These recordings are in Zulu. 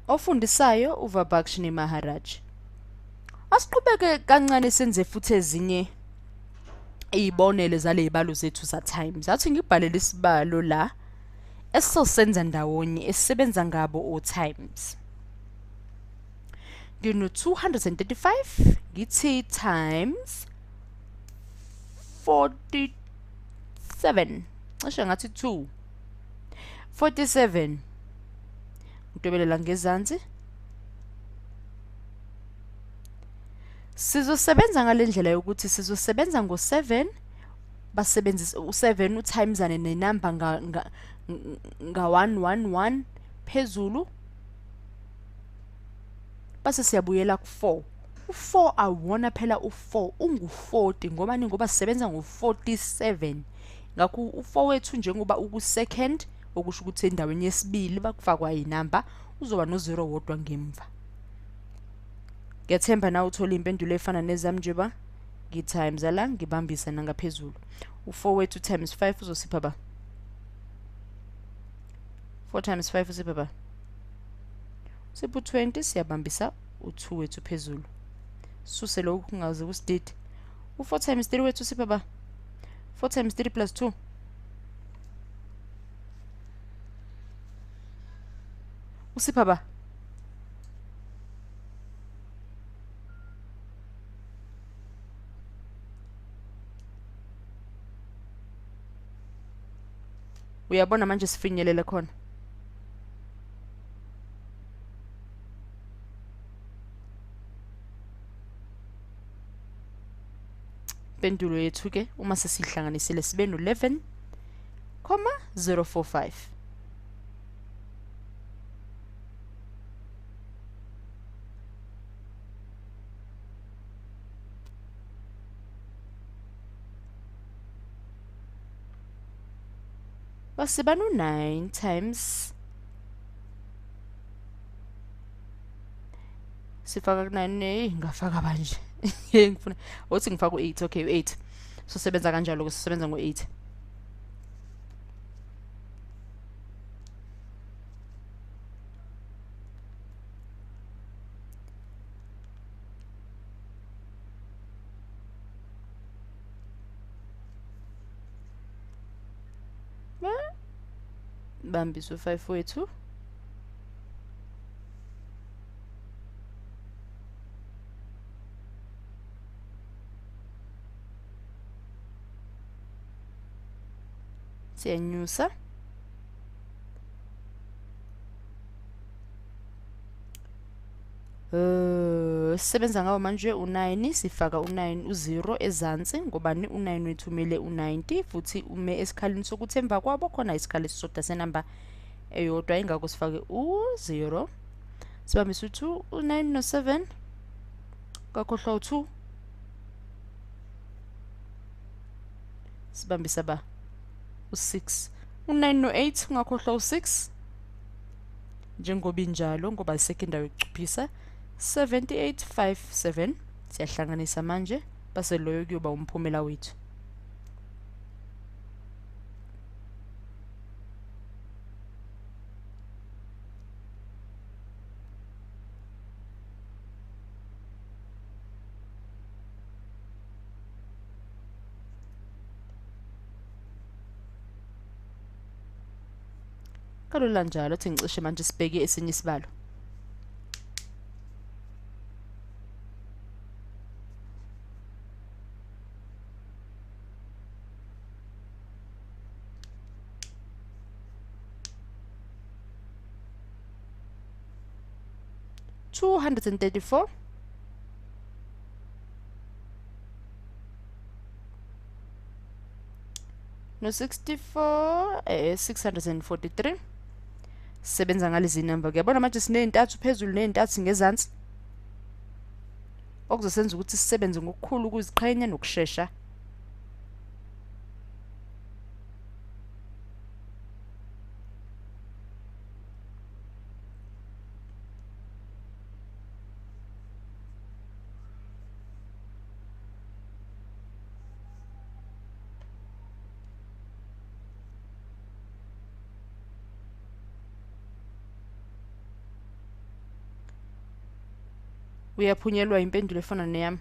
Ofundisayo uVabhakshini Maharaj. Asiqhubeke kancane senze futhi ezinye iy'bonelo zaley'balo zethu za-times. Athi ngibhalele isibalo la esizosenza ndawonye esisebenza ngabo o-times. Ngino-235 ngithi times 47, cishe ngathi 2 47, ngidwebelela ngezansi. Sizosebenza ngale ndlela yokuthi sizosebenza ngo-7, basebenzise u-7 utimesane nenamba nga-111 phezulu, base siyabuyela ku-4. U-4 awuwona phela, u-4 ungu-40 ngoba ni ngoba sisebenza ngo-47. Ngakho u-4 wethu njengoba uku-second, okusho ukuthi endaweni yesibili bakufakwa inamba, uzoba no-0 wodwa ngemva. Ngiyathemba nawe uthole impendulo efana nezami njengoba ngitimes la ngibambisa nangaphezulu. U-4 wethu times 5 uzosipha ba 4 times 5 usipha ba usipha u-20. Siyabambisa u-2 wethu phezulu, suse lokhu kungaze kusidide. U-4 times 3 wethu usipha ba 4 times 3 plus 2 usipha ba uyabona manje sifinyelele khona. Impendulo yethu ke uma sesihlanganisile sibe no 11,045. Basiba no 9 times sifaka ku 9, ngafaka manje ngifuna uthi ngifaka u8. Okay, u8 so sebenza kanjalo ke, sisebenza ngo8. Bambisa u5 wethu. Siyanyusa. Sisebenza ngawo manje u9, sifaka u9 u0 ezansi ngoba ni u9 wethu umele u90 futhi ume esikhaleni sokuthi emva kwabo khona isikhala esisodwa senamba eyodwa, ingakho sifake u0. Sibambise u2, u9 no7, kakhohlwa u2, sibambisa ba u6, u9 no8, ungakhohlwa u6 njengoba injalo ngoba isekho indawo yokucuphisa. 7857 siyahlanganisa manje, base loyo kuyoba umphumela wethu. Kalula njalo, thi ngicishe manje sibheke esinye isibalo. (234) no 64 643. Sisebenza ngalezi number. Kuyabona manje siney'ntathu phezulu ney'ntathu ngezansi, okuzosenza ukuthi sisebenze ngokukhulu ukuziqhenya nokushesha. Uyaphunyelwa impendulo efana neyami?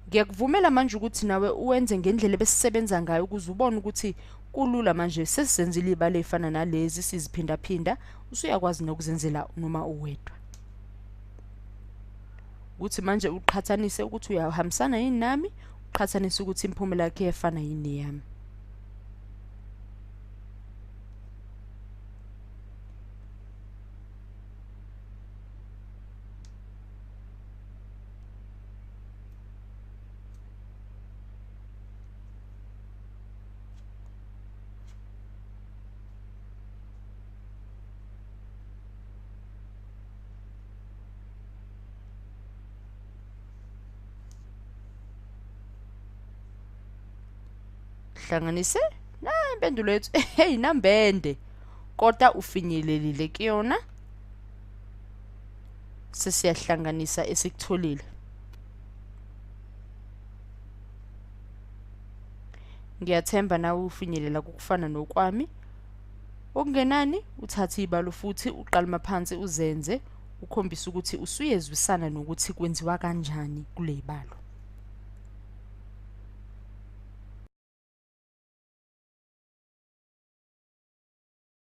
Ngiyakuvumela manje ukuthi nawe uwenze ngendlela ebesisebenza ngayo ukuze ubone ukuthi kulula. Manje sesizenzile iy'balo ey'fana nalezi, siziphindaphinda, usuyakwazi nokuzenzela noma uwedwa. Ukuthi manje uqhathanise ukuthi uyahambisana yini nami, uqhathanise ukuthi imiphumela yakhe iyafana yini neyami. Hlanganise na impendulo yethu. Hey, nambende kodwa ufinyelelile kuyona. Sesiyahlanganisa esikutholile. Ngiyathemba nawe ufinyelela kokufana nokwami. Okungenani uthathe ibalo futhi uqale maphansi uzenze, ukhombise ukuthi usuyezwisana nokuthi kwenziwa kanjani kule balo.